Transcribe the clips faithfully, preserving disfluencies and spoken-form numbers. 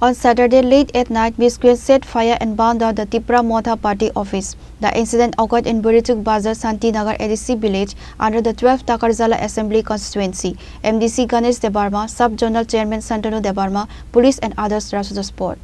On Saturday late at night, miscreants set fire and burned down the Tipra Motha Party office. The incident occurred in Burichuk Bazar, Santinagar A D C village, under the twelve Takarjala Assembly Constituency. M D C Ganesh Debbarma, Sub Zonal Chairman Santanu Debbarma, police and others rushed to the spot.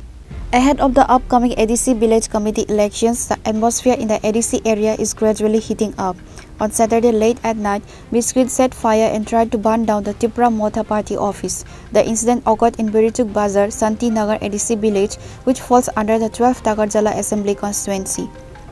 Ahead of the upcoming A D C Village Committee elections, the atmosphere in the A D C area is gradually heating up. On Saturday late at night, miscreants set fire and tried to burn down the Tipra Motha Party office. The incident occurred in Burichuk Bazar, Santinagar A D C village, which falls under the twelve Takarjala Assembly Constituency.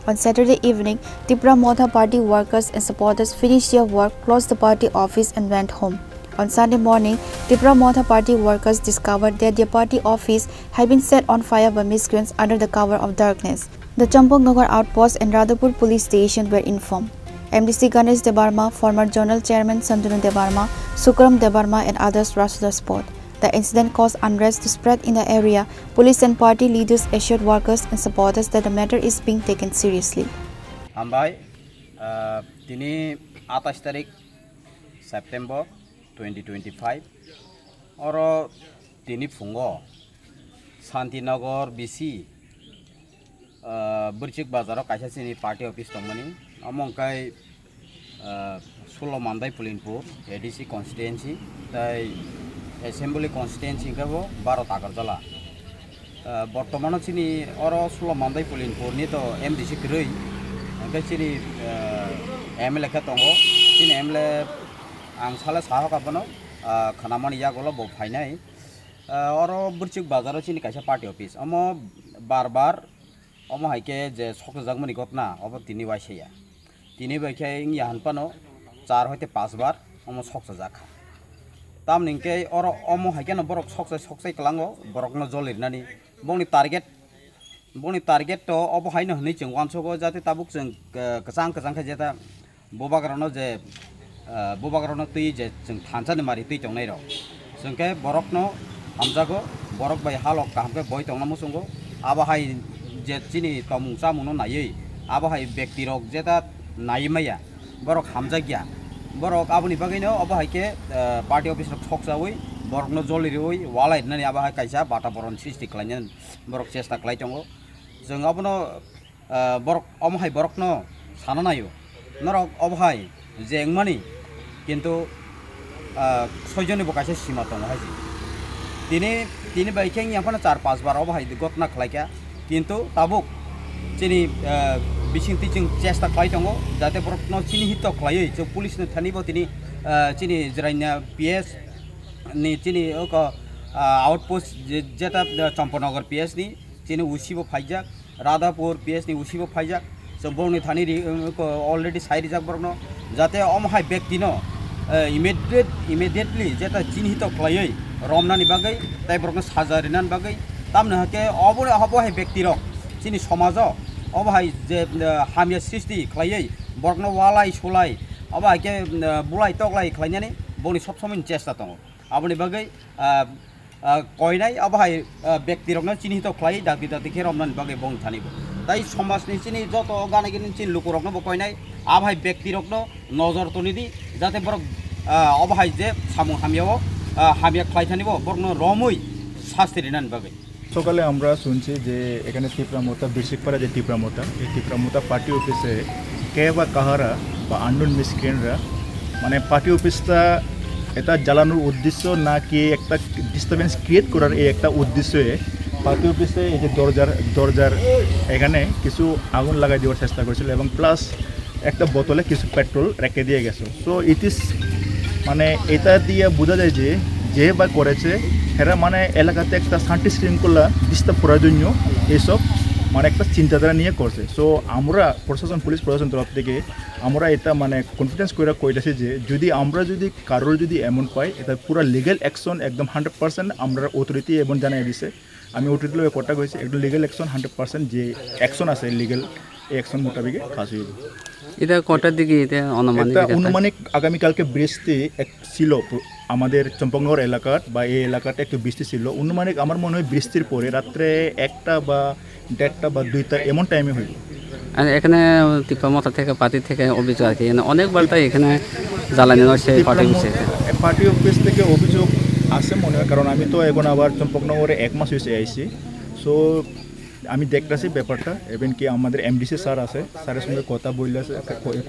On Saturday evening, Tipra Motha Party workers and supporters finished their work, closed the party office, and went home. On Sunday morning, Tipra Motha Party workers discovered that their party office had been set on fire by miscreants under the cover of darkness. The Champaknagar outpost and Radhapur police station were informed. M D C Ganesh Debbarma, former zonal chairman Santanu Debbarma, Sukram Debbarma, and others rushed to the spot. The incident caused unrest to spread in the area. Police and party leaders assured workers and supporters that the matter is being taken seriously. Hambai, ah, tini atais tarik September twenty twenty-five. Oro tini phungo Santinagar B C, ah, Burichuk bazaro kaisa chini party office tongmani. Omo hwnkhe, ah, sulo Mandai Pulinpur A D C constituency, tai assembly constituency hwnkhe bo baro Takarjala. Ah, bortomano chini oro sulo Mandai Pulinpurni to M D C kwrwi, hwnkhe chini, ah, M L A khe tongo. Chini M L A ang sale sahoka bono, ah, khnamani yagulo bo phainai. Ah, oro Burichuk bazaro chini kaisa party office. Omo bar bar omo hai khe je soksojakmani ghotna obo tini waisa ya. Tini bai khe wngya hwn phano char hoite panch bar omo soksajak kha. Tamni hwnkhe oro omo hai kheno borok soksai soksai kwlango, borokno joli rwnani. Bongni target, bongni target to obo haino hwnwi chwng uansugo, jate tabuk chwng, eh, kwchang kwchang khe jeta bubagrano je, ah, bubagrano twi je chwng thansa ni mari twi tongnai rok. Chwng khe borokno hamjago, borok bai halok kaham khe boi tongna muchungo. Abo hai je chini tomung chamungno naiwi, abo hai bekti rok jeta nai maya, borok hamjakya. Borok aboni bagwino abo hai khe, ah, party office rok soksawi, borokno joli rwi, walai rwnani abo hai kaisa bataboron sristi khlainani borok chesta khlai tongo. Chwng abono ah, borok, omo hai borokno sana naio. Norok obo hai je wngmani, kintu, ah, soijonni bo kaisa sima tongo hai se. Tini, tini bai khe wngya phano char panch bar obo hai ghotna khlaikha. Kintu tabuk chini, ah, bising twi chwng chesta khlai tongo, jate borokno chini hito khlaiwi chwng police ni thani bo tini, ah, chini Jirania P S ni chini oko, ah, outpost je-, jeta, ah, Champanagar P S ni chini O C bo phaijak. Radhapur P S ni O C bo phaijak. So, borokni thani ri-, um, ko-, already sai rijak borokno. Jate omo hai bektino, eh, immediate, immediately jeta chinhito khlaiwi romnani bagwi, tei borokno saja rinani bagwi. Tamni hakhe obo, obo hai bektirok chini somajo obo hai je, eh, hamya sristi khlaiwi borokno walai sulai, obo hai khe, eh, bulai toklai khlainani boni sob somoini chesta tongo. Aboni bagwi, ah, ah, koinai abo hai, ah, bektirokno chinhito khlai dakti dakti khe romnani bagwi bong thani bo. Tai somajni chini joto gana gini chini lukurokno bo koinai abo hai bektirokno nojor toni di, jate borok, ah, obo hai je samung hamya o, ah, hamya khlai thani bo borokno romwi sasti rinani bagwi. সকালে আমরা শুনছি যে এখানে তিপ্রা মোতা, বৃশ্চিকপাড়া যে তিপ্রা মোতা, এই তিপ্রা মোতা পার্টি অফিসে কে বা কাহারা বা আননোন মিসক্রিয়েন্টরা, মানে, পার্টি অফিসটা এটা জ্বালানোর উদ্দেশ্য নাকি একটা ডিস্টারবেন্স ক্রিয়েট করার এই একটা উদ্দেশ্যে পার্টি অফিসে এই যে দরজার, দরজার এখানে কিছু আগুন লাগাই দেওয়ার চেষ্টা করেছিল এবং প্লাস একটা বোতলে কিছু পেট্রোল রেখে দিয়ে গেছে। সো ইট ইজ, মানে, এটা দিয়ে বোঝা যায় যে যে বা করেছে, এরা, মানে, এলাকাতে একটা শান্তি শৃঙ্খলা ডিস্টার্ব করার জন্য এইসব, মানে, একটা চিন্তাধারা নিয়ে করছে। সো আমরা প্রশাসন, পুলিশ প্রশাসন তরফ থেকে আমরা এটা, মানে, কনফিডেন্স করে কইতেছি যে যদি আমরা যদি কারোর যদি এমন পাই, এটা পুরো লিগ্যাল অ্যাকশন একদম হান্ড্রেড পার্সেন্ট আমরা অথরিটি এবং জানাই দিছে। আমি অথরিটি লগে কন্ট্যাক্ট হয়েছি, একদম লিগ্যাল অ্যাকশন হান্ড্রেড পার্সেন্ট যে অ্যাকশন আছে লিগ্যাল, এই অ্যাকশন মোতাবেক কাজ হইব। এটা কটার দিকে, এটা আনুমানিক এটা এটা? আনুমানিক আগামীকালকে বৃষ্টি এক ছিল প্র-, আমাদের চম্পকনগর এলাকার বা এই এলাকাতে একটু বৃষ্টি ছিল। আনুমানিক আমার মনে হয় বৃষ্টির পরে রাত্রে একটা বা দেড়টা বা দুইটা এমন টাইমে হইব। আর এখানে তিপ্রা মথা থেকে, পার্টি থেকে অভিযোগ আর কি, মানে অনেকবার তাই এখানে জ্বালানি হচ্ছে তিপ্রা পার্টি ম-, অফিসে। পার্টি অফিস থেকে অভিযোগ আছে মনে হয়, কারণ আমি তো এখন আবার চম্পকনগরে এক মাস হয়েছে আইছি। সো আমি দেখতেছি ব্যাপারটা, এমনকি আমাদের এমডিসি স্যার আছে, স্যারের সঙ্গে কথা বললে,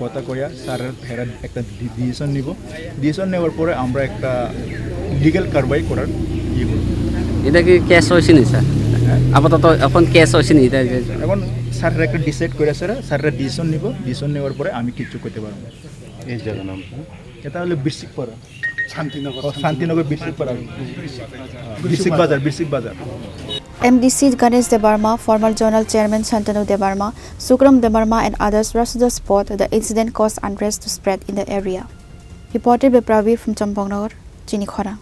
কথা কইয়া স্যারের হেরা একটা ডিসিশন নিব। ডিসিশন নেওয়ার পরে আমরা একটা লিগ্যাল কারবাই করার ইয়ে করব। এটা কি কেস হয়েছে নি স্যার? আপাতত এখন কেস হয়েছে নি এটা? এখন স্যারের একটা ডিসাইড করে, স্যার স্যারের ডিসিশন নিব। ডিসিশন নেওয়ার পরে আমি কিচ্ছু করতে পারবো না। এই জায়গার নাম কি? এটা হলো বৃশ্চিকপাড়া। শান্তিনগর ও, শান্তিনগর বৃশ্চিকপাড়া। বৃশ্চিক বাজার, বৃশ্চিক বাজার। M D C Ganesh Debbarma, former Zonal Chairman Shantanu Debbarma, Sukram Debbarma and others rushed the spot. The incident caused unrest to spread in the area. Reported by Pravi from Champaknagar, Chinikhora.